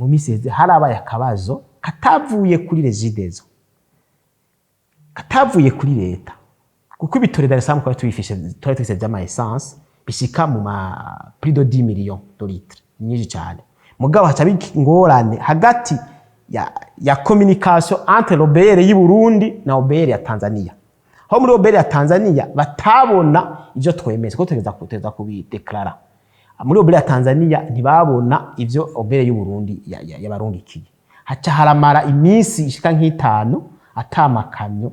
Mu minsi iheze harabaye akabazo katavuye kuri Regideso, katavuye kuri leta, kuko ibitoro Dar es Salaam twari tubifishe, twari tubifise vy'ama essence bishika mu ma plus de 10 millions de litres, ni nyinshi cyane. Mugabo haca ingorane hagati ya communication entre l'OBR y'i Burundi na OBR ya Tanzania, aho muri OBR ya Tanzania batabona ivyo twemeza ko tegeza kubideklara. Muri OBR ya Tanzania ntibabona ivyo OBR y'u Burundi yabarungikiye. Haca haramara iminsi ishika nk'itanu atamakamyo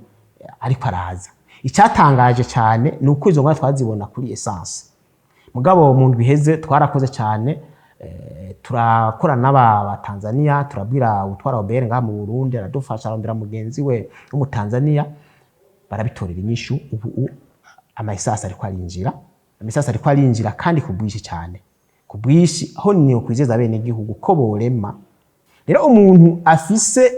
ariko araza. Icyatangaje cyane ni uko izo ngorane twazibona kuri essence. Mugabo mu ndwi iheze twarakoze cyane, turakora n'aba ba Tanzania, turabwira utwara OBR ngaha mu Burundi, aradufasha, arondera mugenzi we w'Umutanzania, barabitorera inyishu. Ubu ama essence ariko arinjira, ama essence ariko arinjira kandi ku bwinshi cyane, ku bwinshi. Aho ni kwizeza bene gihugu ko borema. Rero umuntu afise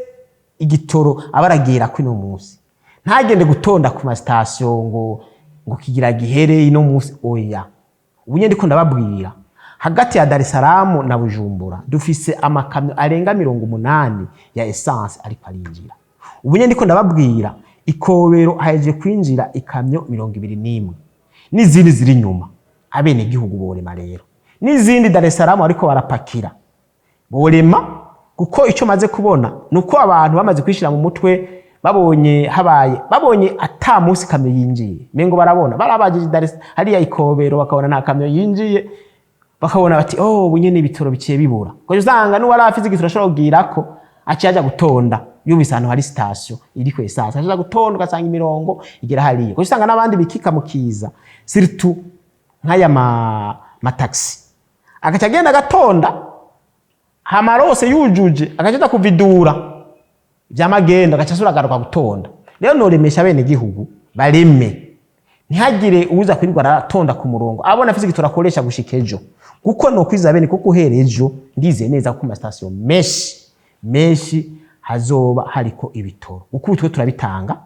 igitoro aba aragira ko ino munsi ntagende gutonda ku masitasiyo ngo kigira gihere ino munsi, oya. Ubu nyene ndiko ndababwira, hagati ya Dar es Salaam na Bujumbura dufise amakamyo arenga 80 ya essence ariko arinjira. Ubu nyene ndiko ndababwira, ikobero hahejeje kwinjira ikamyo 21 n'izindi ziri inyuma. Abenegihugu borema rero, n'izindi Dar es Salaam ariko barapakira, borema, kuko icyo maze kubona ni uko abantu bamaze kwishira mu mutwe, babonye habaye, babonye ata munsi kamyo yinjiye, mengo barabona barabajije Dar es hariya ikobero, bakabona nta kamyo yinjiye, bakabona bati: "Oh, ubu nyene ibitoro biciye bibura." Kuko usanga n'uwari afise igitoro ashobora kugirako aciye aja gutonda, yumvise ahantu hari station iriko essence aja gutonda, ugasanga imirongo igera hariya. Kuko usanga n'abandi bikika mu kiza, surtout nk'aya ma taxi, agaca agenda agatonda, hama rose yujuje agaca aja kuvidura vy'amagendo, agaca asubira agaruka gutonda. Rero noremesha bene gihugu bareme, ntihagire uza kwirirwa aratonda ku murongo abona afise igitoro akoresha gushika ejo, kuko nokwiza bene, kuko uhera ejo ndizeye neza ko ku masitasiyo menshi menshi hazoba hariko ibitoro, kuko ubu twe turabitanga.